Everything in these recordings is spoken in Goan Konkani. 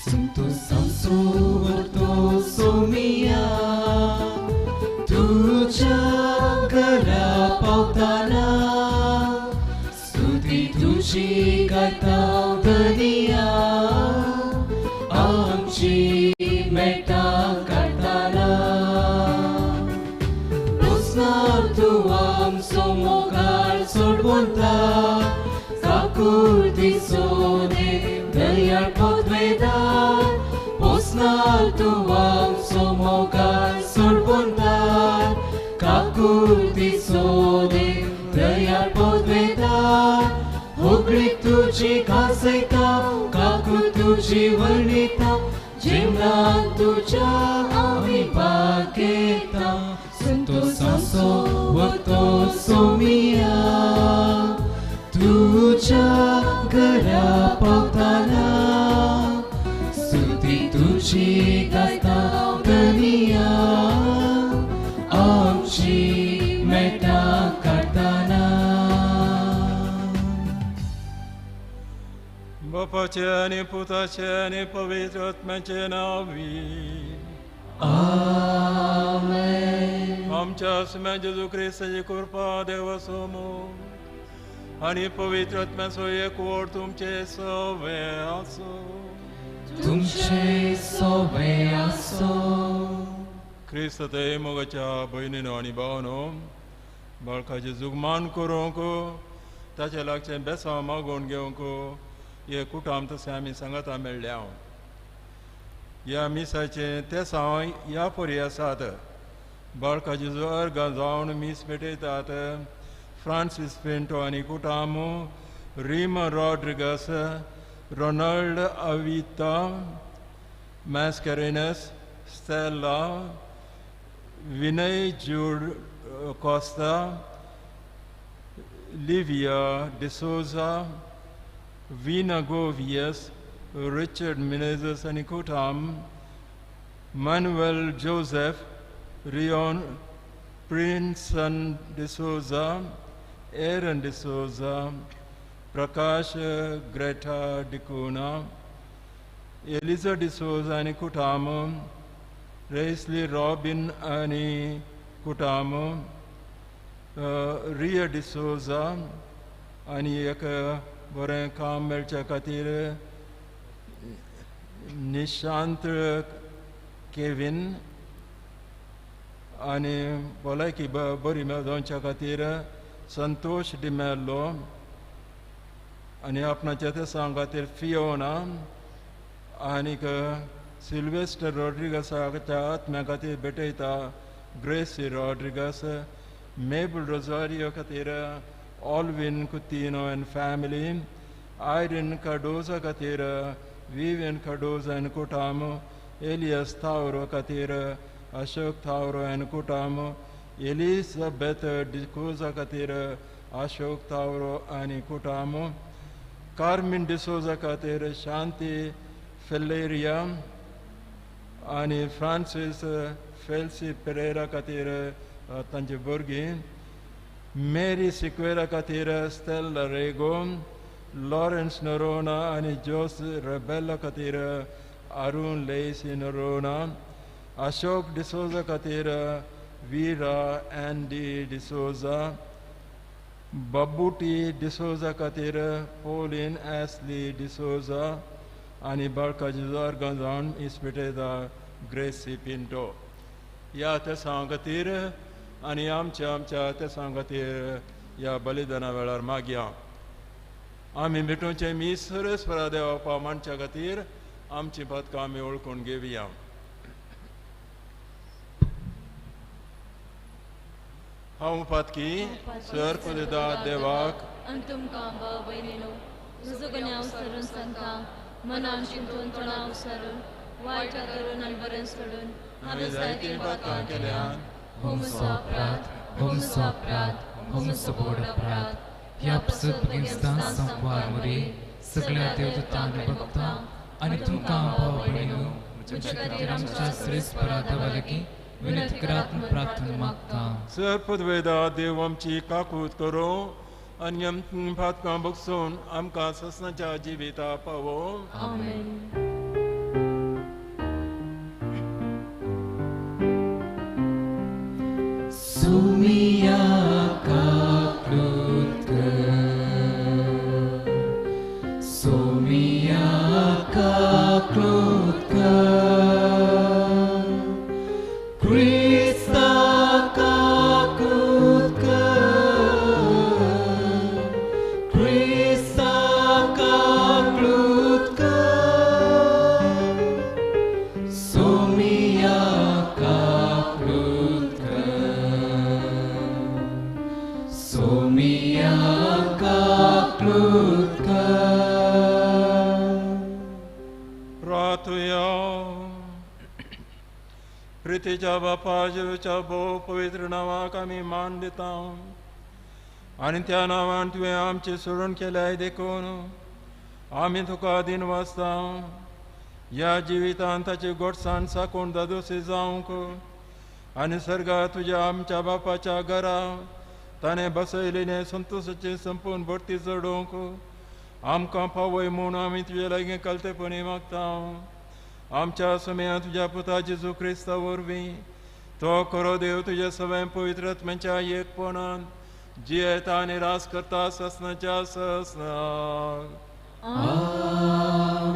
संतोषांचो वर्तो सोमिया तुझ्या घरा पावताना स्तुती तुझी गायता धनिया आमची मेटा काडटाना रोसनार तूं आमचो मोगाळ सोडवता काकुळतीचो देव दयाळ पदवेदार पोसनार तूं आमचो मोगाळ सोडवता काकुळतीचो देव दयाळ पदवेदार होगळीक तुजी खासयता काकूळ तुजी वर्णिता जेवणान तुज्या आमी भाग घेता संतोषांचो वर्तो सोमिया तुझ्या घरा पावताना स्तुती तुझी गायता धनिया आमची मेटा काडटाना. बापाचे आनी पुताचे आनी पवित्र आत्म्याचे नांवी आमेन. आमच्या आसम्या जेजू क्रिस्ताची कृपा देवाचो मोग आनी पवित्र आत्म्याचो एकवट तुमचे सवे आसो. तुमचे सवे आसो. क्रिस्त ते मोगाच्या भयणीनो आनी भावनो बाळकाचें जुगमान करूंक ताचे लागचें बेसांव मागोवन घेवंक हे कुटाम तशें आमी सांगाता मेळ्ळ्या. ह्या मिसाचें तेसांव ह्या परी आसात. बाळकाचें अर्गां जावन मीस पेटयतात फ्रांसीस पिंटो आनी कुटाम, Rima Rodrigues, Ronald Avita Mascarenhas, Stella, Vinay Jude Costa, Livia D'Souza, Veena Govias, Richard Menezes आनी कुटाम, Manuel Joseph, Rion Princeton D'Souza, Aaron D'Souza, Prakash Greta D'Cunha, Eliza D'Souza आनी कुटाम, रेसली रॉबिन आनी कुटाम, रिया डिसोजा आनी एक बरें काम मेळच्या खातीर निशांत केवीन आनी भलायकी बरी जावच्या खातीर संतोष डिमेल्लो आनी आपणाच्या तेसां खातीर फियोना आनीक सिल्वेस्टर रॉड्रिगसाच्या आत्म्या खातीर भेटयता ग्रेसी रॉड्रिगस, मेबल रोजारियो खातीर Alvin Coutinho and family, Irene Cardoza खातीर विवियन कार्डोजा एंड कुटाम, एलियस थावरो खातीर अशोक थावरो एंड कुटाम, एलिझाबेथ डिकोजा खातीर अशोक थावरो आनी कुटाम, कार्मिन डिसोजा खातीर शांती फेलेरिया आनी फ्रांसीस फेल्सी पेरेरा खातीर तांचे भुरगीं, मेरी सिक्वेरा खातीर स्टेला रेगो, लॉरेन्स नोरोना आनी जोस रेबेलो खातीर अरुण लेसी नोरोना, अशोक डिसोजा खातीर वीरा एंडी डिसोजा, बबुटी डिसोजा खातीर पोलीन एसली डिसोजा आनी बाळकाची अर्गां जावन इस्पिटेता ग्रेसी पिंटो. ह्या तेसां खातीर आनी आमच्या आमच्या तेसां खातीर ह्या बलिदाना वेळार मागया. आमी भेटोवचें मीस सरस्वरा देवा मांडच्या खातीर आमची पदकां आमी वळखून घेवया. हांव पातकी सर पुजता देवाक आनी तुमकां भाव भयणीनो म्हजो गुन्यांव सरून सांगता, मनान चिंतून तणाव सरून वायट करून आनी बरें सोडून हांवें जायतीं पातकां केल्यात. होमसो अपराध, होमसो अपराध, होमसो व्हड अपराध. ह्या पसत भगिस्तान संवार मुरी सगळ्या देवदूतांक भक्ता आनी तुमकां भाव भयणीनो म्हजे खातीर आमच्या श्रेष्ठ देवा लागीं विनंती करात प्रार्थना मागता. सर पदवेदा देव आमची काकूत करूं आनी आमचीं पातकां बगसून आमकां ससनाच्या जिविता पावो. आमेन. प्रार्थुया. प्रितीच्या बापा जेजूच्या भोव पवित्र नांवाक आमी मान दिता आनी त्या नांवान तुवें आमची सोडून केल्याय देखून आमी तुका दिनवासता. ह्या जिवितांत ताची गोडसाण साकून दादोशी जावंक आनी सर्गा तुज्या आमच्या बापाच्या घरा ताणें बसयलेलें संतोशाचें संपूर्ण भरती चडोवंक आमकां पावय म्हूण आमी तुजे लागीं कलतेपणी मागता. आमच्या समया तुज्या पुता जेजू क्रिस्ता वरवीं तो खरो देव तुज्या सगळ्या पवित्र आत्म्याच्या एकपणान जियेता आनी रास करता ससनाच्या ससनाक. आमेन.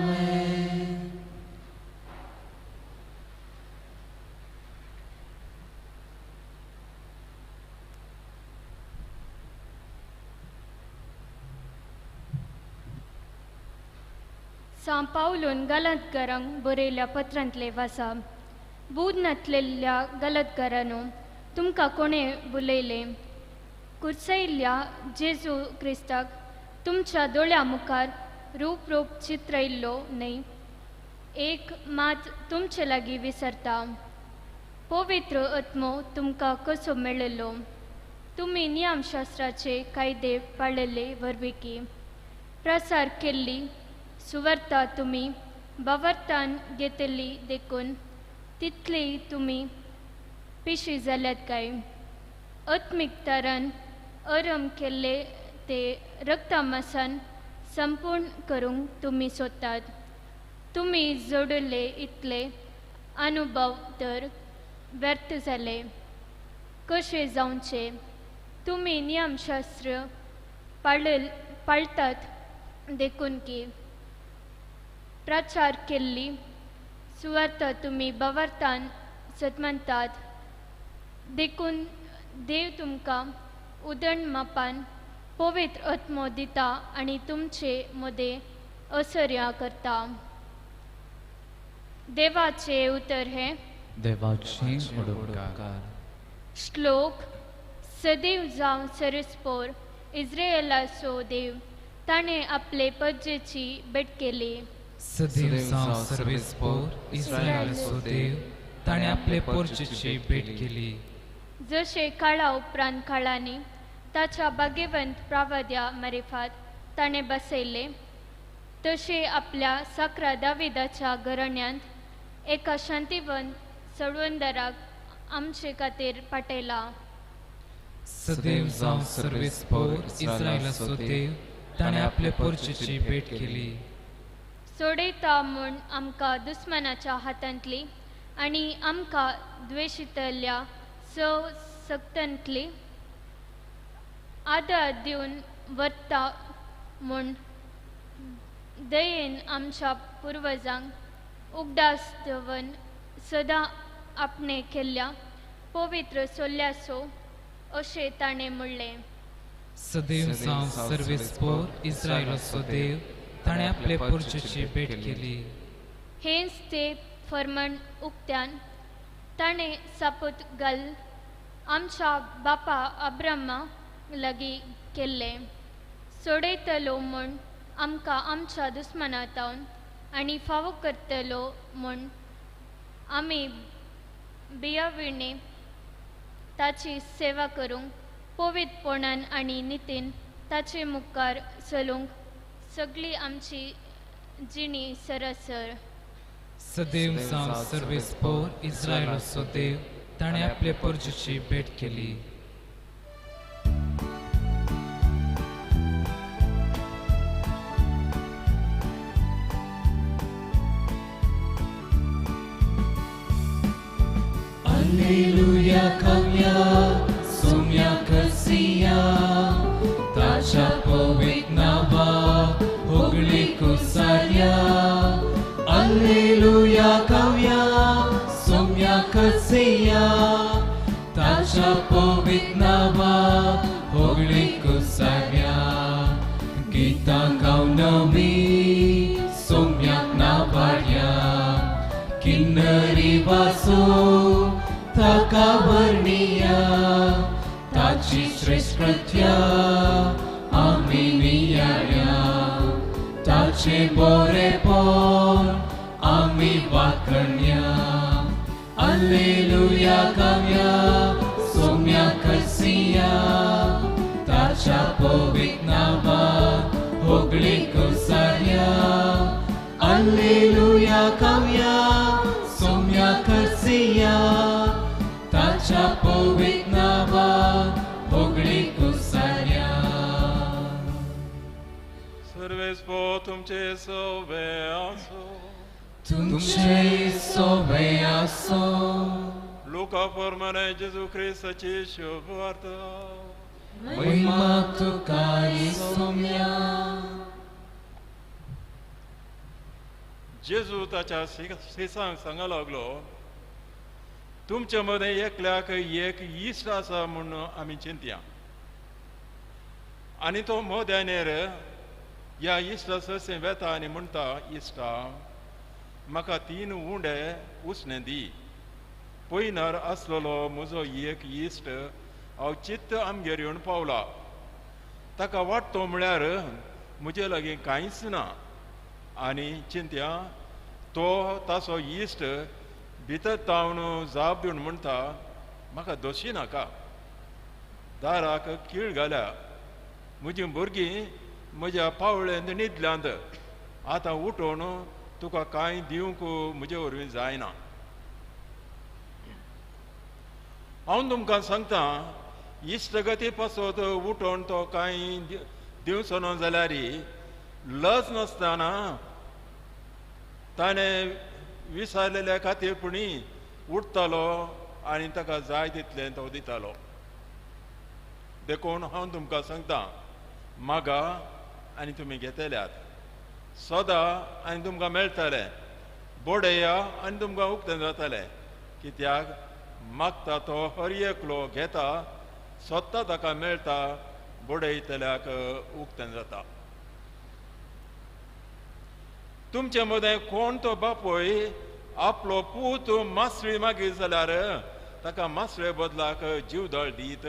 सां पावलून गलतकारांक बरयल्या पत्रांतले वासा. बूद नातलेल्या गलतकारांनो, तुमकां कोणें बुलयलें? कुर्सयल्ल्या जेजू क्रिस्ताक तुमच्या दोळ्या मुखार रूप रूप चित्रयल्लो न्हय, एक मात तुमचे लागीं विसरता. पवित्र आत्मो तुमकां कसो मेळिल्लो? तुमी नियमशास्त्राचे कायदे पाळिल्ले वरवीं प्रसार केल्ली सुवार्ता तुमी बावर्तान घेतली देखून तितली तुमी पिशी जाल्यात काय? आत्मीक तरान अरम केल्ले ते रक्तमासान संपूर्ण करूंक तुमी सोदतात. तुमी जोडिल्ले इतले अनुभव तर व्यर्थ जाले कशे जावचे? तुमी नियमशास्त्र पाळटात देखून की प्रचार केल्ली सुवार्ता तुमी बावर्तान सतमनतात देखून देव तुमकां उदण मापान पवित्र आत्मो दिता आनी तुमचे मदें असर्या करता. देवाचे उतर हें देवाचे उपकार. श्लोक. सदैव जावं सरस्पोर इस्रायलाचो देव, ताणें आपले पज्जेची भेट केली. सदैव जावं सर्वेस्पोर इस्रायलाचो देव, ताणें आपले पोरचेची भेट केली. जशें काळा उपरांत काळांनी ताच्या भाग्यवंत प्रावाद्या मारिफात ताणें बसयलें, तशें आपल्या साकरा दाविदाच्या घराण्यांत एका शांतिवंत चळवणदाराक आमचे खातीर पाठयला. सदैव जावं सर्वेस्पोर इस्रायलाचो देव, ताणें आपले पोरचेची भेट केली. सोडयता म्हूण आमकां दुस्मानाच्या हातांतली आनी आमकां द्वेशितल्या सव सक्तांतली आदार दिवन व्हरता म्हूण दयेन आमच्या पुर्वजांक उगडास दवरून सदां आपणें केल्ल्या पवित्र सोल्ल्याचो अशें ताणें म्हणलें. सदैव जावं सर्वेस्पोर इस्रायलाचो देव, ताणें आपले पोरचेची भेट केली. हेंच ते फर्मण उक्त्यान ताणें सापूत घाल आमच्या बापा अब्रामा लागीं केल्लें, सोडयतलो म्हूण आमकां आमच्या दुस्माना तावन आनी फावो करतलो म्हूण आमी बियाविणे ताची सेवा करूंक पवित्रपणान आनी नितीन ताचे मुखार चलूंक सगळी आमची जिणी सरासर. सदैव जावं सर्वेस्पोर इस्रायलाचो देव, ताणें आपले पोरचेची भेट केली. Alleluia kavya sumya kasiya ताच्या पवित्र नांवाक होगळी कुसार्या. Alleluia kavya sumya kasiya ताच्या पवित्र नांवाक होगळी कुसार्या. गीतां गावन आमी सोम्याक नांवार्या, किन्नरी वासो ताका वर्णिया, ताची श्रेश्ठ कृत्या आमी नियाळ्या. ताचे बरेपण आमी वाखण्या Alleluia गावया सोम्या खर्सिया ताच्या पवित्र नांवाक होगळीक सारया Alleluia गावया सोम्या खर्सिया ताच्या पवित्र नांवाक होगळीक सारया. सर्वेस्पो तुमचे सोवे आसो. तुमचे सोवे आसो. लुका प्रमाणे जेजू क्रिस्ताची शुभवार्ता. महिमा तुका सोम्या. जेजू ताच्या शिसांक सांगा लागलो, तुमचे मदें एकल्याक एक इश्ट आसा म्हूण आमी चिंतया आनी तो मोद्यानेर ह्या इश्टा सरसें वेता आनी म्हणटा, इश्टा म्हाका 3 उंडे उसणें दी, पयनार आसलेलो म्हजो एक इश्ट हांव चित्त आमगेर येवन पावला, ताका वाडटो म्हळ्यार म्हजे लागीं कांयच ना. आनी चिंत्या तो ताचो इश्ट भितर तावन जाप दिवन म्हणटा, म्हाका दोशी नाका, दाराक कीळ घाल्या, म्हजीं भुरगीं म्हज्या पावळेंत न्हिदल्यांत, आतां उठोवन तुका कांय दिवंक म्हजे वरवीं जायना. हांव तुमकां सांगता, इश्टगती पासत उठोवन तो कांय दिवचो ना जाल्यार लज नासतना ताणें विसरलेल्या खातीर पुणी उठतालो आनी ताका जाय तितलें तो दितालो. देखून हांव तुमकां सांगता, मागा आनी तुमी घेतल्यात, सोदा आनी तुमकां मेळटलें, बडया आनी तुमकां उक्तें जातलें. कित्याक मागता तो हर एकलो घेता, सोदता ताका मेळटा, बडयतल्याक उक्तें जाता. तुमचे मदें कोण तो बापूय आपलो पूत मासळी मागीर जाल्यार ताका मासळे बदलाक जीवदळ दीत,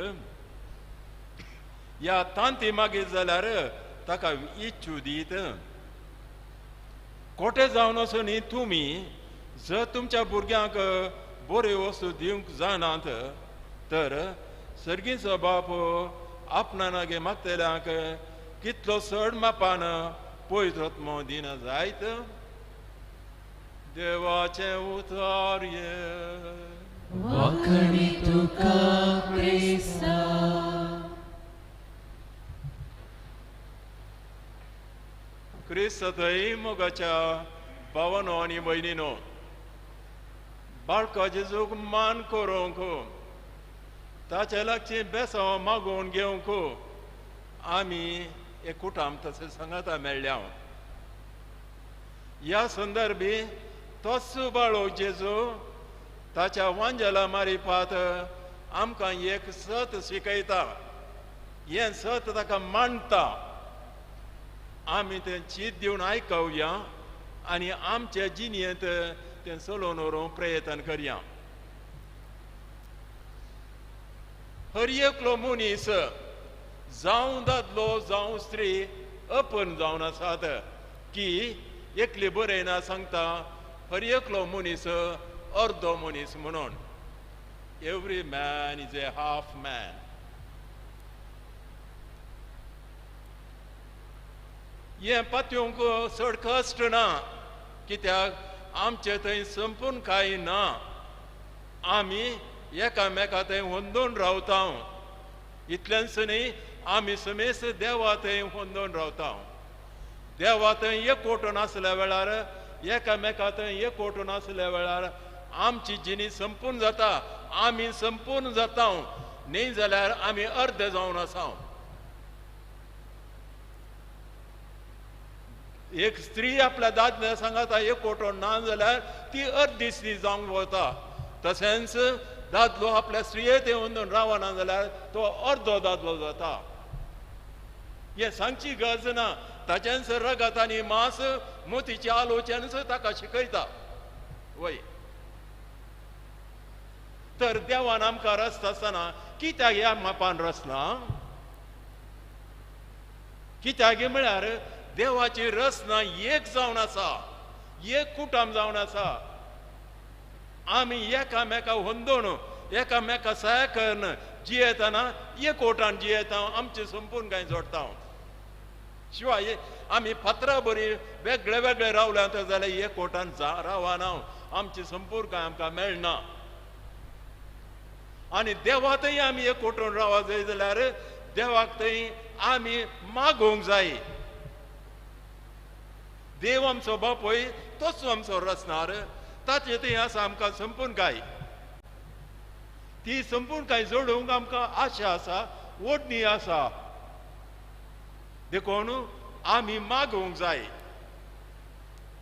या तांती मागीर जाल्यार ताका इच्छू दीत. कोटे जावन वचून तुमी जर तुमच्या भुरग्यांक बऱ्यो वस्तू दिवंक जाणात तर सर्गीचो बाप आपणा नागे मागतल्यांक कितलो चड मापान पवित्र आत्मो दिना जायत. देवाचें उतर ये. वाखणी तुका क्रिस्ता. क्रिस्त थंय मोगाच्या भावानो आनी भयणीनो, बाळका जेजूक मान करूंक, ताच्या लागचीं बेसांव मागोवन घेवंक आमी एक कुटाम तशें सांगाता मेळ्ळ्या. ह्या संदर्भी तोच बाळो जेजू ताच्या वांजेला मारिपात आमकां एक सत शिकयता, हें सत ताका मांडटा. आमी तें चीत दिवन आयकुया आनी आमचे जिणेंत तें चलोवन व्हरूंक प्रयत्न करया. हर एकलो मनीस जावं दादलो जावं स्त्री अपन जावन आसात की एकली बरयना सांगता हर एकलो मनीस अर्दो मनीस म्हणून. Every man is a half man. हें पातयेवंक चड कश्ट ना, कित्याक आमचे थंय संपूर्ण कांय ना, आमी एकामेका थंय होंदून रावता. इतलेंच न्ही, आमी समेस्त देवा थंय होंदून रावता. देवा थंय एकवटून आसल्या वेळार, एकामेका थंय एकवटून आसल्या वेळार आमची जिणी संपूर्ण जाता, आमी संपूर्ण जाता. न्ही जाल्यार आमी अर्द जावन आसा. एक स्त्री आपल्या दादल्या सांगाता एकवटून ना जाल्यार ती अर्दी स्त्री जावंक वता. तशेंच दादलो आपल्या स्त्रिये ते अंदून रावना जाल्यार तो अर्दो दादलो जाता. हें सांगची गरज ना, ताच्यान रगत आनी मांस मोतीची आलोचन ताका शिकयता. वय तर देवान आमकां रसता आसतना कित्याक ह्या मापान रचना? कित्याक म्हळ्यार देवाची रचना एक जावन आसा, एक कुटुंब जावन आसा. आमी एकामेका होंदोवन एकामेका सहाय करून जियेतना एकवटान जियेता, आमचे संपूर्ण कांय जोडटा. शिवाय आमी फातरा बरी वेगळे वेगळे रावल्यात जाल्यार एकवटान रावना, आमचे संपूर्ण कांय आमकां मेळना. आनी देवातय आमी एकवटून रावा जाय जाल्यार देवाक थंय आमी मागोवंक जाय. देव आमचो बापूय, तोच आमचो रचणार, ताचे थंय आसा आमकां संपूर्ण काय. ती संपूर्ण काय जोडूंक आमकां आशा आसा, ओडणी आसा. देखून आमी मागोवंक जाय.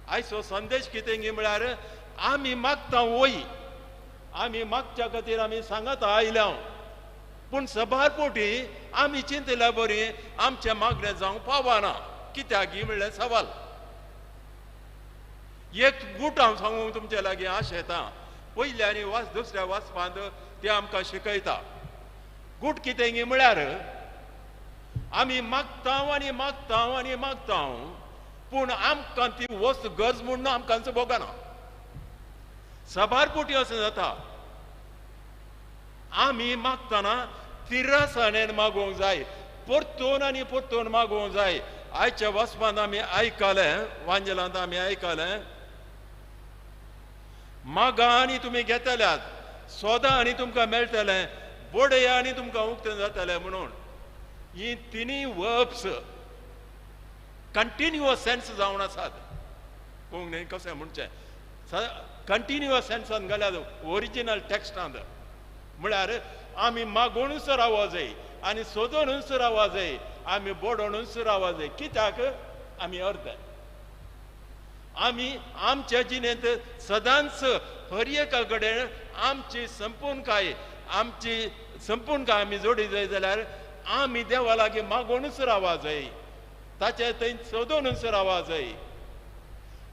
आयचो संदेश कितें म्हळ्यार आमी मागता वय, आमी मागच्या खातीर आमी सांगत आयल्या, पूण सबार पोटी आमी चिंतल्या बरी आमचें मागणें जावंक पावना. कित्याक म्हणल्यार सवाल. एक गूट हांव सांगूंक तुमचे लागीं आशेता. पयल्या आनी वाच दुसऱ्या वाचपांत ते आमकां शिकयता. गूट कितें म्हळ्यार आमी मागता आनी मागता आनी मागता, पूण आमकां ती वस्त गरज म्हूण आमकां भोगना. सबार पोटी अशें जाता. आमी मागतना तिरसाणेन मागोवंक जाय, परतून आनी परतून मागोवंक जाय. आयच्या वाचपांत आमी आयकलें, वांजेलांत आमी आयकलें, मागा आनी तुमी घेतल्यात, सोदा आनी तुमकां मेळटलें, बोडया आनी तुमकां उक्तें जातलें म्हणून. ही तिनूय वर्ब्स कंटिन्युअस सेन्स जावन आसात. कोंकणी कशें म्हणचें, कंटिन्युअस सेन्सान घाल्यात ओरिजिनल टॅक्स्टांत. म्हळ्यार आमी मागोवनूच रावो जाय आनी सोदोनूच रावो जाय, आमी बोडोवनूच रावो जाय. कित्याक आमी अर्दे, आमी आमच्या जिणेंत सदांच हर एका कडेन आमची संपूर्ण काय, आमची संपूर्ण काय आमी जोडी जाय जाल्यार आमी देवा लागीं मागोवनूच रावा जाय, ताचे थंय सोदोवनूच रावा जाय.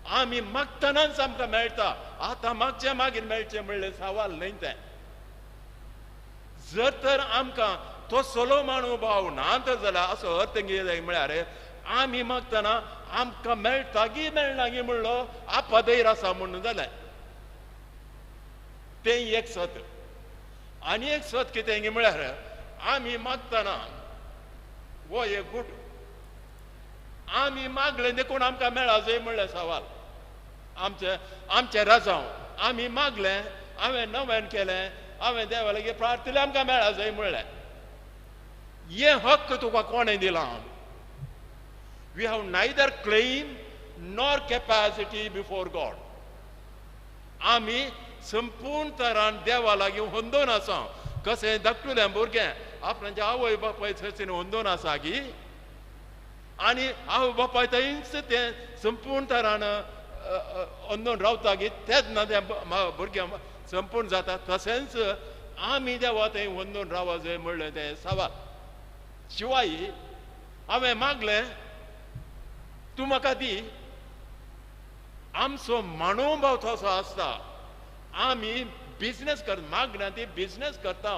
आमी मागतनाच आमकां मेळटा. आतां मागचें मागीर मेळचें म्हणलें सवाल न्हय तें. जर तर आमकां तो सोलो मानूभाव ना तर जाल्यार असो अर्थ कितें म्हळ्यार आमी मागतना आमकां मेळटा गी मेळना गी म्हणलो आपदैर आसा म्हणून जालें. तें एक सत. आनी एक सत कितें गी म्हळ्यार आमी मागतना हो एक गूट, आमी मागलें देखून आमकां मेळा जाय म्हणलें सवाल. आमचें आमचें राजांव आमी मागलें, हांवें नवें केलें, हांवें देवा लागीं प्रार्थना आमकां मेळा जाय म्हणलें. हे हक्क तुका कोणें दिलां? We have neither claim nor capacity before God. आमी संपूर्ण तरान देवा लागीं होंदोवन आसा. कशें धाकटुलें भुरगें आपणाच्या आवय बापाय थंयसून होंदोवन आसा की, आनी आवय बापाय थंयच तें संपूर्ण तरान अंदून रावता की तेन्ना तें भुरगें संपूर्ण जाता. तशेंच आमी देवा थंय अंदून रावा जाय म्हणलें तें सवाल. शिवाय हांवें मागलें तूं म्हाका दी, आमचो मानोभाव तसो आसता. आमी बिजनेस कर मागण्या ती बिजनेस करता.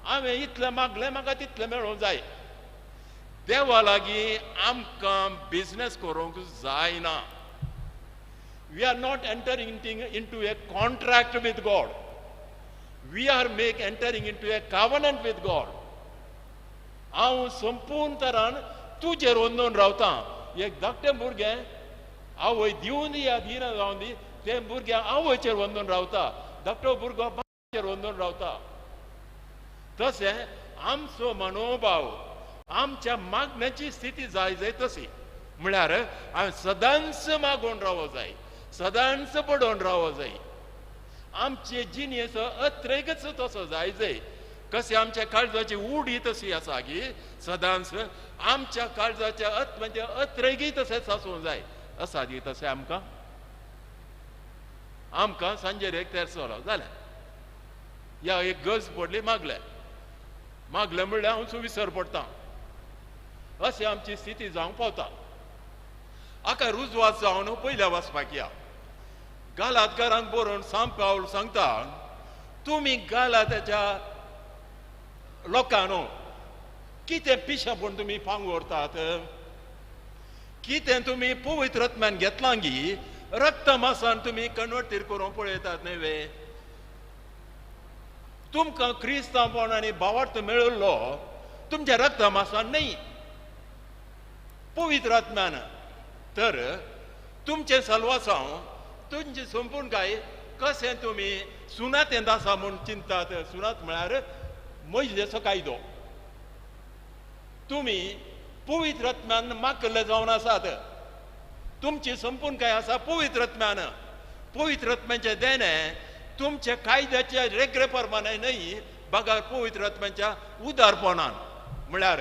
हांवें इतलें मागलें म्हाका तितलें मेळोंक जाय. देवा लागीं आमकां बिजनेस करूंक जायना. We are not entering into a contract with God. We are entering into a covenant with God. हांव संपूर्ण तरान तुजेर अंदून रावता. एक धाकटें भुरगें आवय दिवन दी या दिना जावन दी, तें भुरगें आवयचेर अंदून रावता. धाकटो भुरगो बापायचेर अंदून रावता. तशें आमचो मनोभाव आमच्या मागण्याची स्थिती जाय जाय तशी. म्हळ्यार हांवें सदांच मागोवन रावो जाय, सदांच पडोवन रावो जाय. आमचे जिणेचो अत्रेकच तसो जाय जाय. कशें आमच्या काळजाची उडी तशी आसा की सदांच आमच्या काळजाच्या आत्म्याचे अत्रेगीय तशेंच आसूंक जाय. आसा दी तशें आमकां आमकां सांजेर एक तेरसोलो जालें, या एक गज पडली मागलें मागलें म्हणल्यार हांव विसर पडटा. अशें आमची स्थिती जावंक पावता. आका रुजवात जावन पयल्या वाचपाक या. गालातकारांक बरोवन सांत पावल सांगता, तुमी गालाताच्या लोकांनो कितें पिशेपण तुमी पांग व्हरतात, कितें तुमी पवित्र आत्म्यान घेतलां गी रक्त मासान तुमी कन्वर्ट करूंक पळयतात न्हय वे? तुमकां क्रिस्तांवपण आनी भावार्थ मेळिल्लो तुमच्या रक्त मासान न्हय, पवित्र आत्म्यान. तर तुमचें सलवासांव तुमचें संपूर्ण काय कशें तुमी सुनातेंत आसा म्हूण चिंतात? सुनात म्हळ्यार मोयजेचो कायदो. तुमी पवित्र आत्म्यान माकल्ले जावन आसात. तुमची संपूर्ण काय आसा पवित्र आत्म्यान. पवित्र आत्म्याचें देणें तुमच्या कायद्याच्या रेगरे प्रमाणे न्हय, बगर पवित्र आत्म्याच्या उदारपणान. म्हळ्यार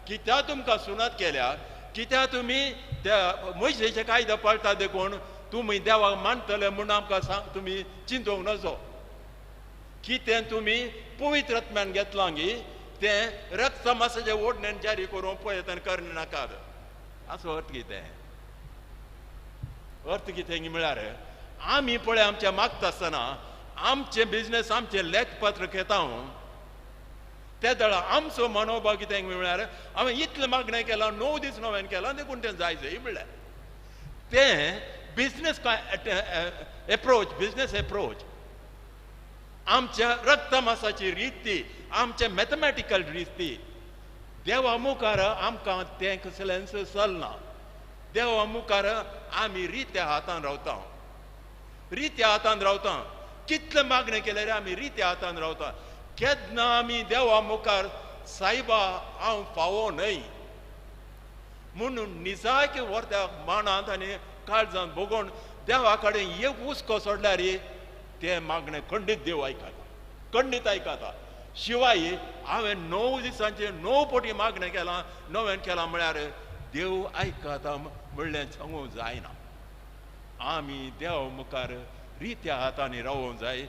कित्याक तुमकां सुनात केल्या, कित्याक तुमी त्या मोयजेचे कायदे पाळटा देखून तुमी देवाक मानतले म्हूण आमकां सांग तुमी चिंतूंक नजो. कितें तुमी पवित्र आत्म्यान घेतलां गी तें रक्त मासाचे ओडणेन जारी करूंक प्रयत्न करणे नाकात. असो अर्थ कितें? अर्थ कितें म्हळ्यार आमी पळय आमच्या मागता आसतना आमचें बिजनेस आमचें लेखपत्र घेता त्या दळा आमचो मनोभाव कितें म्हळ्यार हांवें इतलें मागणें केलां, 9 दीस नव्यान केलां देखून तें जाय जाय म्हळ्यार तें बिजनेस एप्रोच, बिजनेस एप्रोच आमच्या रक्तमासाची रीत ती, आमच्या मॅथमॅटिकल रीत ती. देवा मुखार आमकां तें कसलेंच चलना. देवा मुखार आमी रित्या हातान रावता, रित्या हातान रावता. कितलें मागणें केल्यार आमी रित्या हातान रावता. केन्ना आमी देवा मुखार सायबा हांव फावो न्हय म्हणून निजाक व्हरत्या मानांत आनी काळजांत भोगोवन देवा कडेन एक हुस्को सोडल्यार तें मागणें खंडीत देव आयकता, खंडीत आयकता. शिवाय हांवें 9 दिसांचें 9 पटी मागणें केलां, नव्यान केलां म्हळ्यार देव आयकता म्हणलें सांगूंक जायना. आमी देवा मुखार रित्या हातांनी रावोंक जाय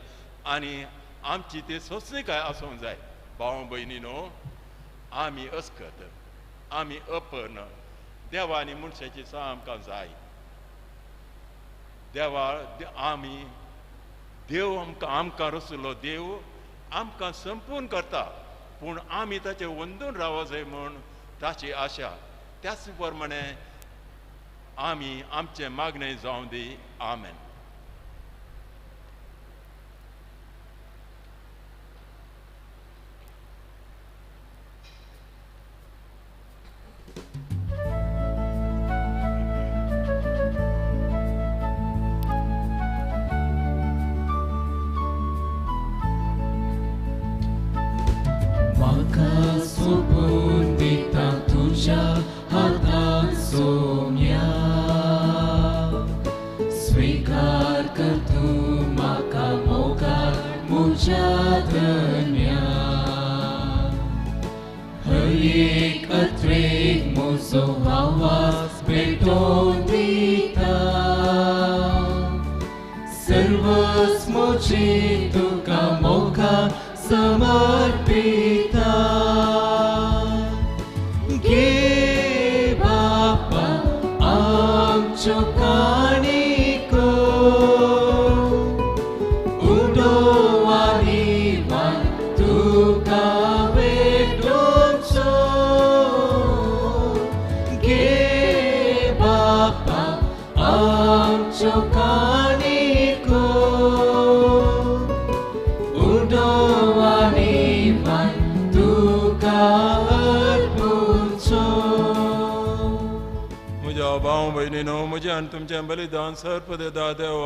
आनी आमची ती सोंसणीकाय आसूंक जाय. भाव भयणी न्हू, आमी अस्कत, आमी अपर्ण. देवा आनी मनशाची सा आमकां जाय. देवा आमी देव आमकां आमकां रसलो देव आमकां संपूर्ण करता, पूण आमी ताचेर वंदून रावो जाय म्हूण ताची आशा. त्याच प्रमाणे आमी आमचें मागणें जावं दी. आमेन. सोपून दिता तुज्या हातान सोम्या, स्वीकार कर तूं म्हाका मोगार म्हज्या धन्या. हर एक अत्रेक म्हजो आवाज पेटोवन दिता, सर्वस म्हजी तुका मोगार समर्पिता. गे बापा आमच्यो काणिको उडो आनी वान तुका भेटोवचो. गे बापा आमच्यो काणिको उडो आनी वान तुका अर्पुचो. म्हज्या भाव भयणीनो, म्हजें आनी तुमचें बलिदान सर्पदेदा देव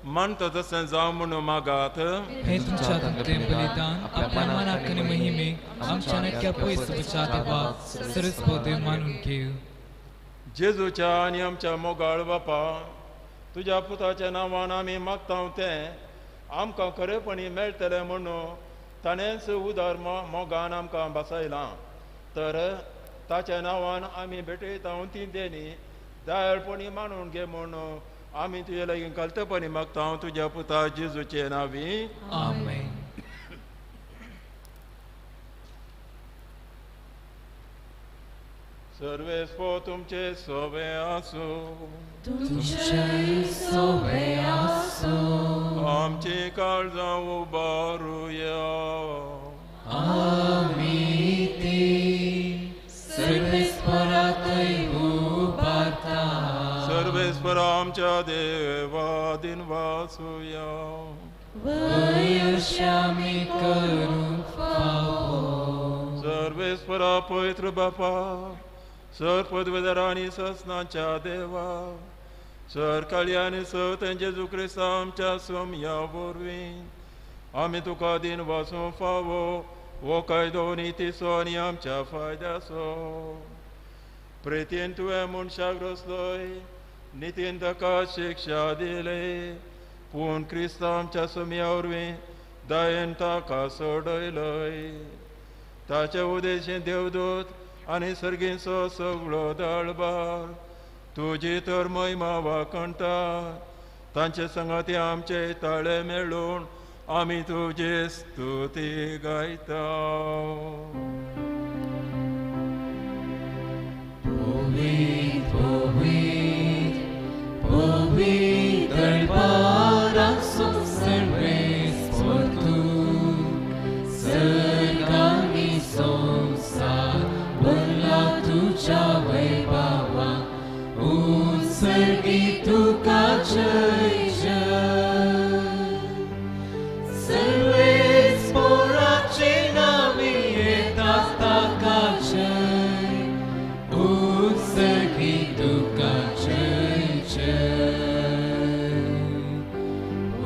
मानता तशें जावं म्हणून मागात. हे तुमच्या हातांतलें बलिदान आपल्या मनाक आनी महिमेक आमच्या नक्या पयस तुमच्या देवाक सरस्पत देव मानून घेव. जेजूच्या आनी आमच्या मोगाळ बापा, तुज्या पुताच्या नांवान आमी मागता तें आमकां खरेपणी मेळटलें म्हणून ताणेंच उदार मोगान आमकां बसयलां. तर ताच्या नांवान आमी भेटयता ती देणी दयाळपणी मानून घे म्हणून आमी तुजे लागीं कल्तपणी मागता तुज्या पुता जेजूचे नांवी. आमेन. सर्वेस्पो तुमचे सोबे आसूं, तुमचे सोबे आसूं. आमची काळजां उबारुया. आमी ती सर्वेस्पराकय उबारता. सर्वेस्परा आमच्या आमच्या देवा दिनवासुया. वयश्यामी करूं फावो. सर्वेस्परा पवित्र बापा, सर पदवेदार आनी ससनाच्या देवा, सर काळी आनी सत जेजू क्रिस्ता आमच्या सोमया वरवीं आमी तुका दिनवासूं फावो हो कायदो नितीचो आनी आमच्या फायद्याचो. प्रेतीन तुवें मनशाक रचलोय, नितीन ताका शिक्षा दिली, पूण क्रिस्ता आमच्या सोमया वरवीं दयेन ताका सोडयलोय. ताचे उदेशीं देवदूत आनी सर्गींचो सगळो दळबार तुजी तर महिमा वाखणटा. तांचे संगाती आमचे ताळे मेळून आमी तुजी स्तुती गायता. पवित्र पवित्र पवित्र दरबाराचो सर्वेस्पर तूं, सर्गांनी संवसार भरला तुज्या वैभवा, उत्सर्गी तुका जय जय. सर्वेस्पराचे नांवी येता ताका जय, उत्सर्गी तुका जय जय,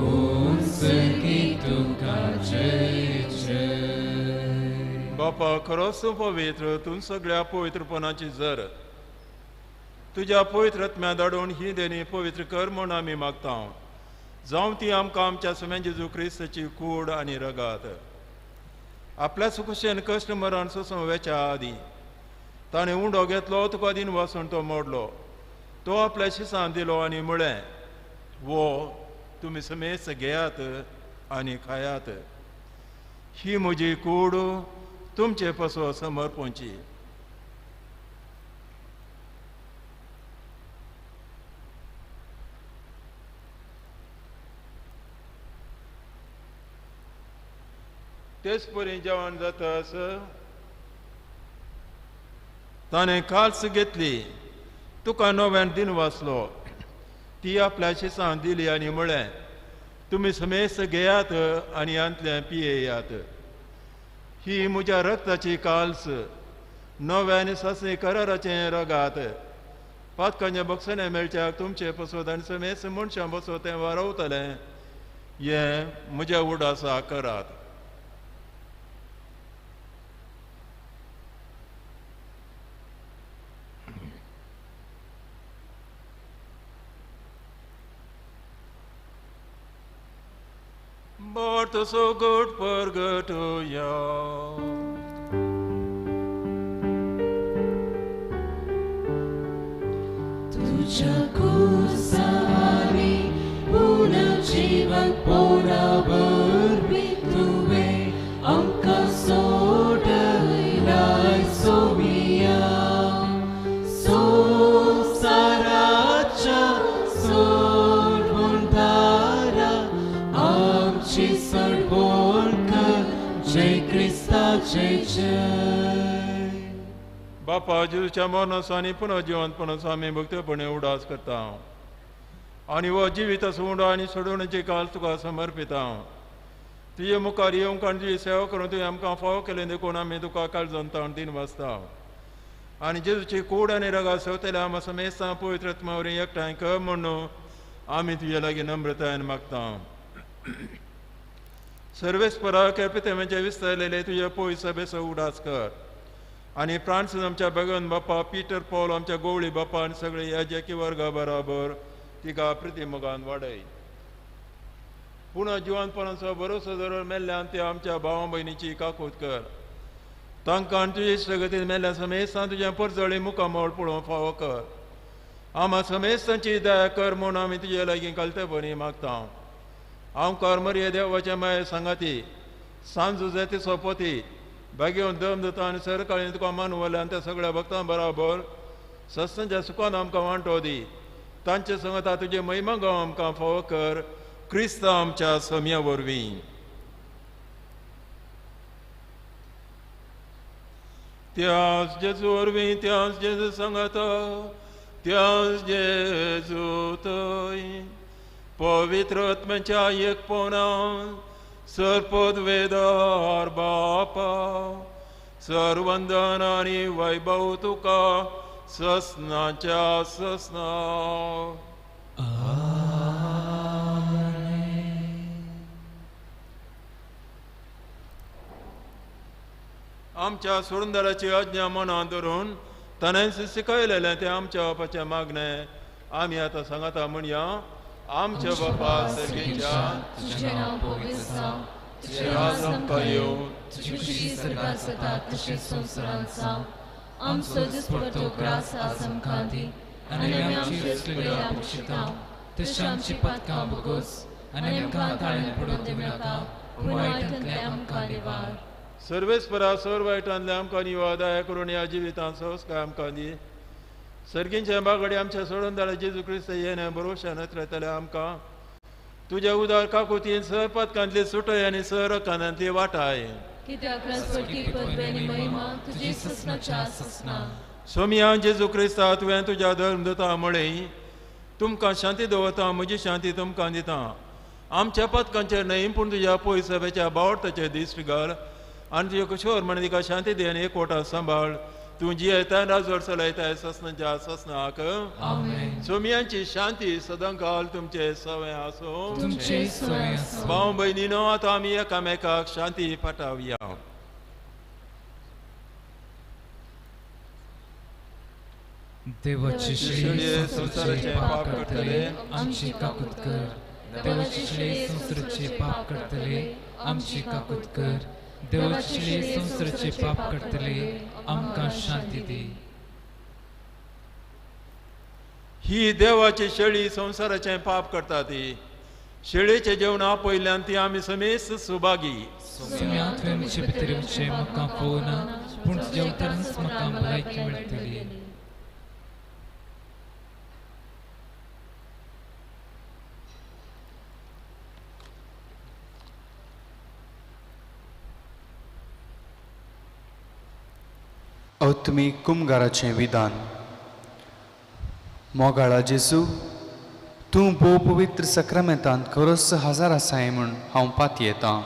उत्सर्गी तुका जय जय. बापा खरोच तूं पवित्र, तूं सगळ्या पवित्रपणाची जर. तुज्या पवित्र आत्म्या धाडून ही देणी पवित्र कर म्हूण आमी मागता. जावं ती आमकां आमच्या सुम्या जेजू क्रिस्ताची कूड आनी रगात. आपल्या सुखशेन कश्ट मरण सोसूं वेच्या आदीं ताणें उंडो घेतलो, तुका दिन वासून तो मोडलो, तो आपल्या शिसान दिलो आनी म्हळें, वो तुमी समेस्त घेयात आनी खायात, ही म्हजी कूड तुमचे पासून समर्पणची. तेच परी जेवण जातास ताणें काल्स घेतली, तुका नव्यान दिन वाचलो, ती आपल्या शिसान दिली आनी म्हळें, तुमी समेस्त घेयात आनी हांतलें पियेयात, ही म्हज्या रक्ताची काल्स, नव्या आनी सासणी कराराचें रगात. पातकांच्या बक्षणें मेळच्याक तुमचे पसत आनी समेस्त मनशां पसत तें वारवतलें, हें म्हज्या उडासा करात. But so good purgatoria. तुझ्या कुसानी पुनर्जीवन पोरावरवीं तुवें आमकां सोडयलाय सोमिया, संवसाराच्या सोडवणदारा आमची सडवण कर, जय क्रिस्ता जय जय. बापा जेजूच्या मरणाचो आनी पुनर्जिवंतपणाचो आमी भक्तपणे उडास करता आनी हो जिवीत उंडो आनी सोडवणेची काल तुका समर्पिता. तुजे मुखार येवंक आनी तुजी सेवा करून तुवें आमकां फावो केलें देखून आमी तुका काळजान ताण दिन वाचता. आनी जेजूची कूड आनी रगात सेवतल्या आमकां समेस्तां पवित्र आत्मा वरवीं एकठांय कर म्हणून आमी तुजे लागीं नम्रतायेन मागता. सर्वेस्परा केपेतेमेचे विस्तारलेले तुजे पवित्र सभेचो उडास कर आनी फ्रांसीस आमच्या भगवन बापा, पीटर पॉल आमच्या गोवळी बापा आनी सगळे याजकी वर्गा बराबर तिका प्रितीमोगान वाडय. पुणा जिवनपणाचो भरोसो धरून मेल्ल्यान ते आमच्या भावा भयणीची काकूत कर. तांकां आनी तुजे इश्टगतीन मेल्ल्या समेस्तां तुजें परजळी मुखामळ पळोवंक फावो कर. आमा समेस्तांची दया कर म्हूण आमी तुजे लागीं कालतेपणी मागता. आमकार मरिये देवाचे माये सांगाती सांजू जाती सोपती भागेवन दम दिता आनी सरकाळी तुका मानवल्यान त्या सगळ्या भक्तां बराबर सत्संच्या सुखान आमकां वांटो दी. तांचे संगता तुजे महिमा गांव आमकां फावो कर, क्रिस्त आमच्या सम्या वरवीं. त्याच जेजू वरवीं, त्याच जेजू सांगाता त्याच जेजू थंय पवित्र आत्म्याच्या एकपणान सर्पदवेदार बापा सर्वंदन आनी वैभव तुका ससनाच्या ससना. आमच्या सुरुंदराची आज्ञा मनान धरून ताणेंच शिकयलेलें तें आमच्या बापाचें मागणें आमी आतां सांगता म्हणया. आमच्या बापा सर्गीच्या, तुजें नांव पवित्र जावं, तुजें राज आमकां येवं, तुजी खुशी स्वर्गांत जाता तशीच संवसारांत जावं. आमचो दिसपडतो ग्रास आज आमकां दी आनी आमी आमचे चुकलेल्या बक्षिता तशें आमची पदकां भोगोस आनी आमकां ताळ्यान पडून दिवं नाका, पूण वायटांतल्यान आमकां निवार. सर्वेस्परा सर वायटांतल्या आमकां निवार, दया करून ह्या जिवितांत संस्कार आमकां दी. सर्गींच्या बागडे आमच्या सोडून धाडा जेजू क्रिस्त येणे भरोशान येतले आमकां तुज्या उदार काकुतीन सर पदकांतली सुटय आनी सर कानांतली वाटाय. कित्याक राजवटी पदवी आनी महिमा तुजी ससनाच्या ससना. सोमिया जेजू क्रिस्ता, तुवें तुज्या धर्म दिता म्हळें, तुमकां शांती दवरता, म्हजी शांती तुमकां दिता. आमच्या पदकांचेर न्हय पूण तुज्या पयसभेच्या बावडताचेर दिश्ट घाल आनी तुज्या कुशोर म्हण तिका शांती दी आनी एकवटा सांबाळ. तूं जियेता राजवट चलयताय ससनाच्या ससनाक. सोमियांची शांती सदांकाल तुमचे सवय आसूं. भाव भयणीनो, आतां आमी एकामेकाक शांती पाठावया. देवाची शेळये संवसाराचें पाप करतले आमची काकूत कर. देवाची शेळये संवसाराचें पाप करतले आमची काकूत कर. देवाची शेळये संवसाराचें पाप करतले आमकां शांती दी. ही देवाची शेळी संवसाराचें पाप करता ती शेळीचें जेवण आपयल्यान ती आमी समेस्त सुभागी. सोम्या, तुवें म्हजे भितर येवचें म्हाका पळोवना, पूण तुज्या उतरानच म्हाका भलायकी मेळटली. आत्मीक कुमगाराचें विधान. मोगाळा जेजू, तूं भोव पवित्र सक्रामेंतांत खरोच हजार आसाय म्हूण हांव पातयेतां.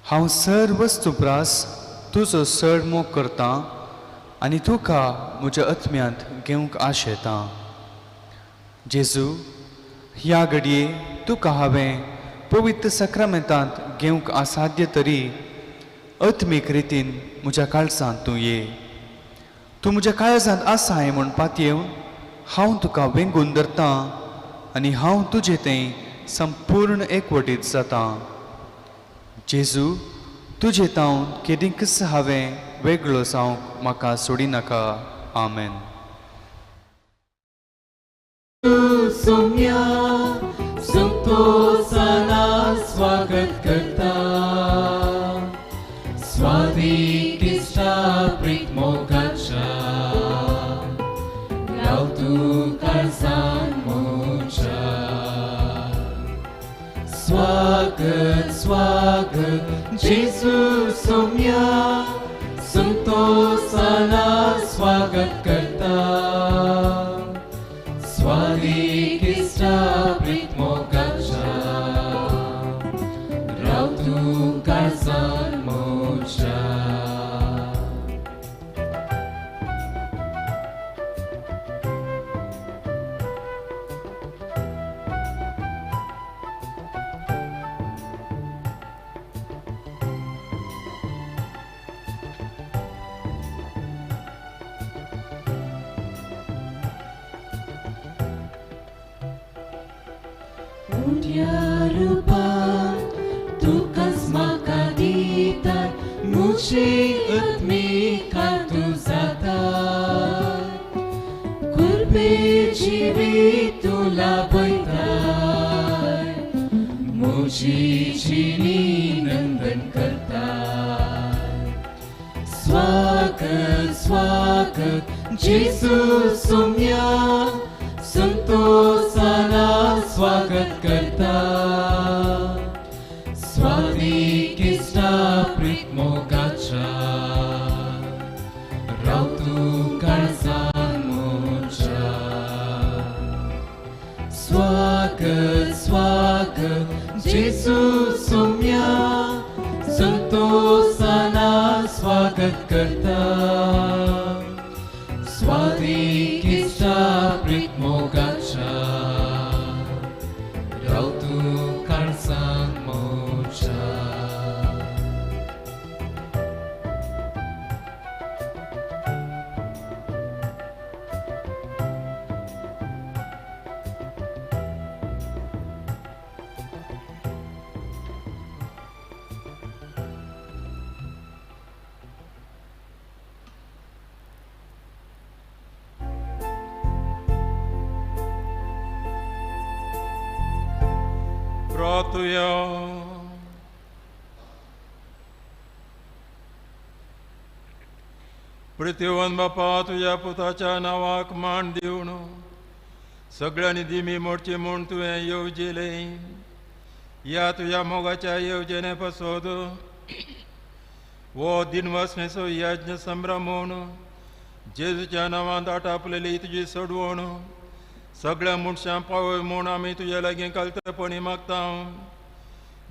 हांव सर वस्तू प्रास तुजो चड मोग करतां आनी तुका म्हज्या आत्म्यांत घेवंक आशेतां. जेजू, ह्या घडये तुका हांवें पवित्र सक्रामेंतांत घेवंक असाध्य तरी आत्मीक रितीन म्हज्या काळजांत तूं ये. तूं म्हज्या काळजांत आसाय म्हूण पातयेवन हांव तुका वेंगून धरतां आनी हांव तुजे थंय संपूर्ण एकवटीत जातां. जेजू, तुजे तावन केदींकच हांवें वेगळो जावंक म्हाका सोडिनाका. आमेन. सोम्या संतोषाना स्वागत करता, स्वादीक इश्टा प्रीत मोगाच्या, राव तूं काळजान म्हज्या. स्वागत स्वागत जेजू सोम्या संतोषाना स्वागत करता, स्वादीक इश्टा प्रीत मोगाच्या, राव तूं काळजान म्हज्या. स्वागत स्वागत जेजू सोम्या संतोषाना स्वागत करता, स्वादीक इश्टा प्रीत मोगाच्या, राव तूं काळजान म्हज्या. स्वागत स्वागत जेजू सोम्या संतोषाना स्वागत करता स्वादिकीच्या प्रीत मोगाच्या राव तूं काळजांत मोच्या. प्रितीवन बापा तुज्या पुताच्या नांवाक मान दिवन सगळ्यांनी दिमी मोडची म्हूण तुवें येवजिलें. ह्या तुज्या मोगाच्या येवजणे पासत हो दिनवासनेचो यज्ञ संभ्रम म्हूण जेजूच्या नांवांत आटापलेली तुजी सोडवण सगळ्या मनशां पावय म्हूण आमी तुज्या लागीं कालतेपणी मागता.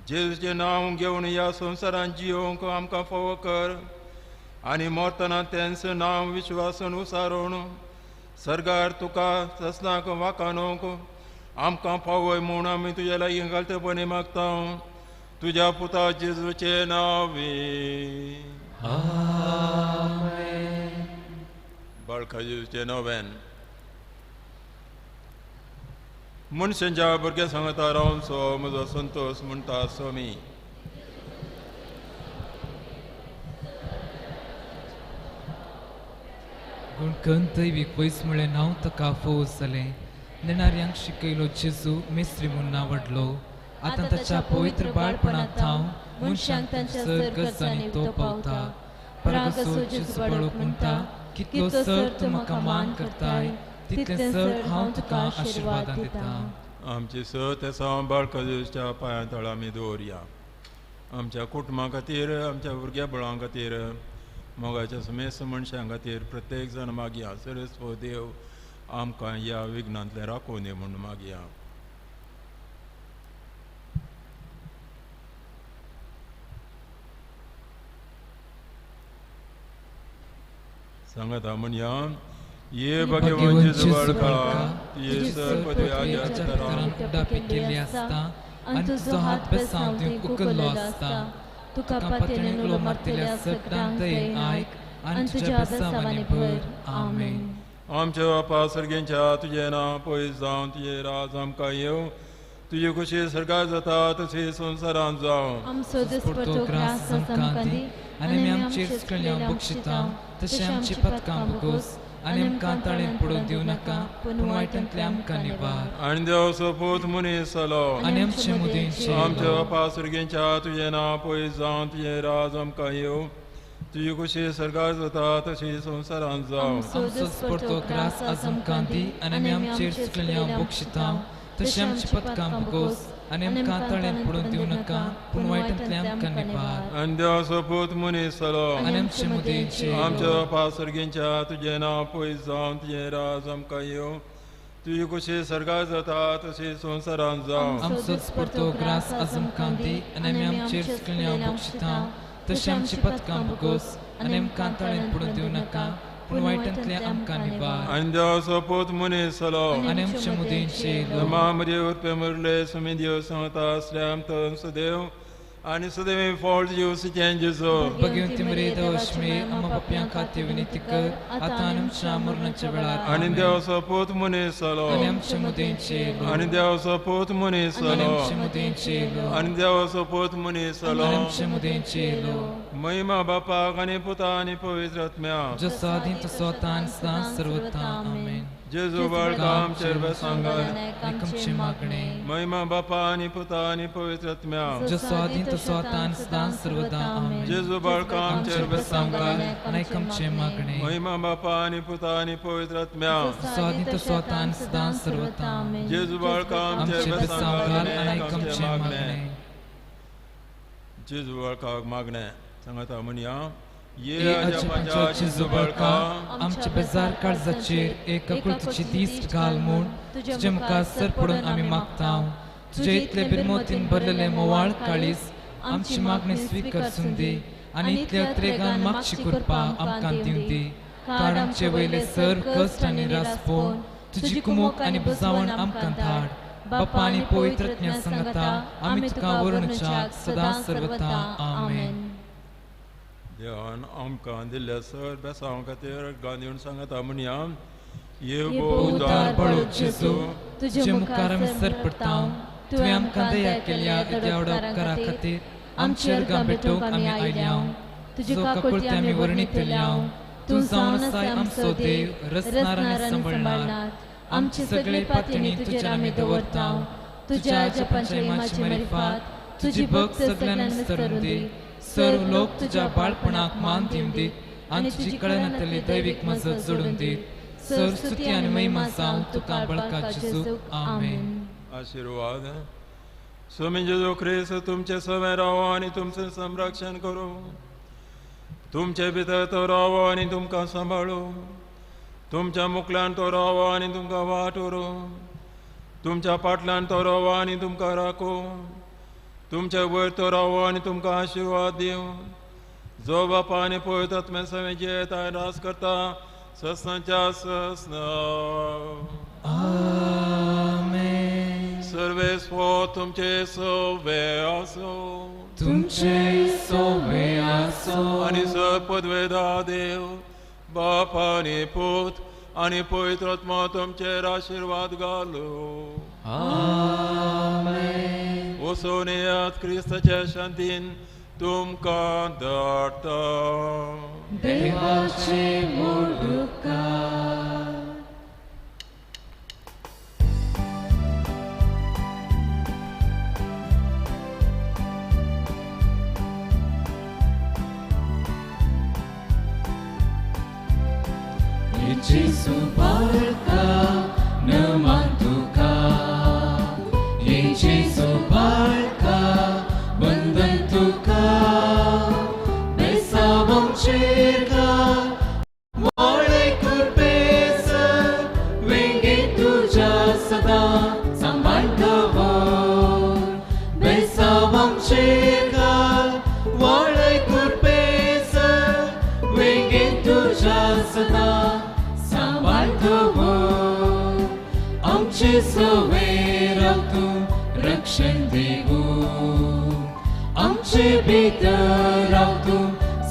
जेजूचें नांव घेवन ह्या संवसारांत जियोवंक आमकां फावो कर आनी मरतना तेंच नांव विश्वासून उसारून सर्गार तुका ससनाक वाकानूंक आमकां पावय म्हूण आमी तुज्या लागीं घालतेपणी मागता. तुज्या पुता जेजूचें नांव. आमेन. बाळका जेजूचें नवेन मनशांच्या भुरग्यां सांगता रावचो म्हजो संतोश म्हणटा स्वामी. गुणकन दैवीक पयस म्हळें नांव ताका फोव जालें. नेणाऱ्यांक शिकयलो जेजू मेस्त्री म्हूण नांव आतां ताच्या पवित्र बाळपणांत हांव मनशांक तांच्या सर गरजांनी तो पावता. परागसो जेजू बाळक म्हणटा कितलो सर तूं म्हाका मान करताय तितलें सर हांव तुका आशिर्वादां दिता. आमची स तेसांव बाळका जेजूच्या पांयां तळा आमी दवरया. आमच्या कुटुंबा खातीर, आमच्या भुरग्या बळां खातीर, मोगाच्या समेस्त मनशां खातीर प्रत्येक जाण मागया. सरस्व देव आमकां ह्या विघ्नांतलें राखून दी म्हूण मागया. सांगाता म्हणया ये भगवान जेजू बाळका तुजे सर पदवी आज्या पितरान उडापी केल्ली आसता आनी तुजो हात बेसांव दिवंक उखल्लो आसता. तुका पातयेन उलो मारतल्या सगळ्यांक दयेन आयक आनी तुज्या बेसांवांनी भर. आमेन. आमच्या बापा सर्गेंच्या तुजें नांव पयस जावं, तुजें राज आमकां येवं, तुजी खुशी सर्गार जाता तशी संवसारांत जावं. आमचो दिसपडतो ग्रास आमकां दी आनी आमी आमचेर सगळ्यांक बक्षिता तशें आमची पथकां बगोस आनी आमकां ताळेन पडून दिवं नाका पूण वायटांतलें आमकां निवार. आनी देव सोपूत मनीस जालो आनी आमचे मुदींचे आमच्या बापा सर्गेंच्या तुजें नांव पयस जावं, तुजें राज आमकां येवं, तुजी खुशी सर्गार जाता तशी संवसारांत जावं. आमचो दिसपडतो ग्रास आज आमकां दी आनी आमी आमचेर सगळ्यांक बक्षिता तशें आमची पथकां बगोस आनी आमकां ताळेन पडून दिवं नाका पूण वायटांतलें आमकां निवार. आनी देव सोपूत मनीस जालो आनी आमचे मुदींचे आमच्या बापा सर्गेंच्या तुजें नांव पयस जावं, तुजें राज आमकां येवं, तुजी खुशी सर्गार जाता तशी संवसारांत जावं. आमचो दिसपडतो ग्रास आज आमकां दी आनी आमी आमचेर सगळ्यांक बक्षिता तशें आमची पथकां बगोस आनी आमकां ताळेन पडून दिवं नाका पूण वायटांतलें आमकां निवार. आनी देव सोपूत मनीस जालो आनी आमचे मुदींचे मामरे उत्पे मुरले सुमी देव सांगता आसल्या आमचो सदैव आनी सदैव फॉल्ट जेवसीचें जेजू भगवंती मरे देवश्मी आम्हा पापयां खातीर विनंती कर आतां आनी आमच्या मरणाच्या वेळार. आनी देव सोपूत मनीस जालो आनी आमचे मुदींचे आनी देव सोपूत मनीस आनी जालो आमचे मुदींचे आनी देव सोपूत मनीस जालो आनी आमचे मुदींचे महिमा बापाक आनी पुता आनी पवित्र आत्म्याक जसो आदीं तसो आतां आनी सदां सर्वथा. आमेन. जेजू बाळका आमचेर बेसांगार आमचें मागणें महिमा बापा आनी पुता आनी पवित्र आत्म्याक जसो आदीं तसो आतां आनी सदां सर्वदा. आमेन. जेजू बाळका आमचेर बेसांगार आनी आमचें मागणें महिमा बापा आनी पुता आनी पवित्र आत्म्याक जसो आदीं तसो आतां आनी सदां सर्वदा. आमेन. जेजू बाळका आमचेर आमचें बेसांगार बेसांगार आनी आनी आमचें आमचें मागणें मागणें जेजू बाळकाक मागणें सांगाता म्हणया. ये अजापांच्या जेजू बाळका, आमच्या बेजार काळजाचेर एक आकृतीची दिश्ट घाल म्हूण तुजे मुखार सर पडून आमी मागता. तुजे इतले बिरमोतीन भरलेले मोवाळ काळीज आमची मागणी स्विकारसून दी आनी इतल्या त्रेगान मागची कृपा आमकां दिवं दी. कारण आमचे वयले सर कश्ट आनी रास पळोवन तुजी कुमोक आनी बुजावण आमकां धाड. बापा आनी पवित्र आत्म्या सांगता आमी तुका वरुणच्याक सदां सर्वता. आमेन. देवान आमकां दिल्ल्या सर बेसांव खातीर गांधीन सांगता म्हणया, ये उदार बळो जेजू, तुजे मुखार आमी सर पडटा. तुवें आमकां दया केल्या येद्या व्हडा उपकारा खातीर आमचे अर्गां भेटोवंक आमी आयल्या. तुजो काकुळती आमी वर्णितल्या. तूं जावन आसाय आमचो देव, रचणार आनी सांबाळणार. आमचे सगळे पातणी तुजेर आमी दवरता. तुज्या अजापांच्या इमाची मारिफात तुजी भक्त सगळ्यांक विसरून दी. सर्व लोक तुज्या बाळपणाक मान दिवन दीत आनी तुजी कळनातली दैवीक मजत जोडून दीत. सर्व स्तुती आनी महिमा जावं तुका बळका जेजू. आमेन. आशीर्वाद. स्वामी जेजू क्रिस्त तुमचे सवे रावो आनी तुमचें संरक्षण करूं. तुमचे भितर तो रावो आनी तुमकां सांबाळू. तुमच्या मुखल्यान तो रावो आनी तुमकां वाट व्हरूं. तुमच्या पाटल्यान तो रावो आनी तुमकां राखूं. तुमच्या वयर तो रावो आनी तुमकां आशिर्वाद दिवं. जो बापा आनी पवित्र आत्म्या सवें जियेता आनी राज करता ससनाच्या ससना. आमेन. सर्वेस्व तुमचे सवे आसो. तुमचे सवे आसो. आनी सर्व देव बाप आनी पूत आनी पवित्र आत्मा तुमचेर आशिर्वाद घालू. आमेन. वचून येयात क्रिस्ताच्या शांतीन तुमकां धाडटा. देवाचे मोडुकार. Gesù barca naman tuka, ye Gesù barca bandhan tuka, besavam cerca mole kurpesa venge tuja sada sambandavo, besavam cerca mole kurpesa venge tuja sada आमचे सवे राव तूं रक्षण देवू. आमचे भितर राव तूं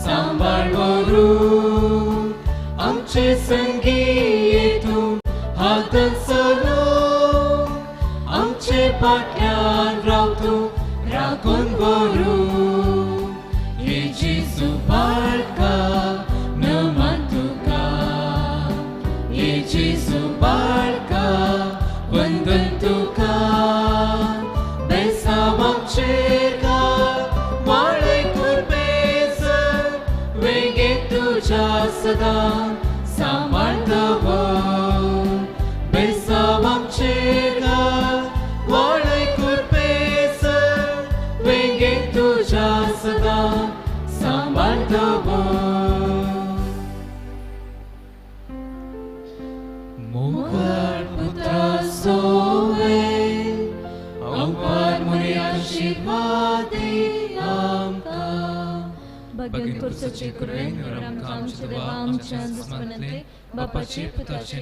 सांबाळ व्हरूं. आमचे संगी ये तूं हातान चलोवंक. आमचे फाटल्यान राव तूं राखून व्हरूं. हे जेजू बाळका नमन तुका, हे जेजू बाळका वंदन तुका, बेसावांचेर घाल वाळे कुरपेस, वेंगे तुज्या सदां सांबाळ दवर. बेसावांचेर घाल वाळे कुरपेस, वेंगे तुज्या सदां सांबाळ दवर. मोगाळ पुत्रा सोवे अवपार मुरे आशीर्वादी आमकां. भगीन कुर्सचे कुरवेन आमकां आमच्या देवा आमच्या दुस्मनांतले बापाचे पुताचे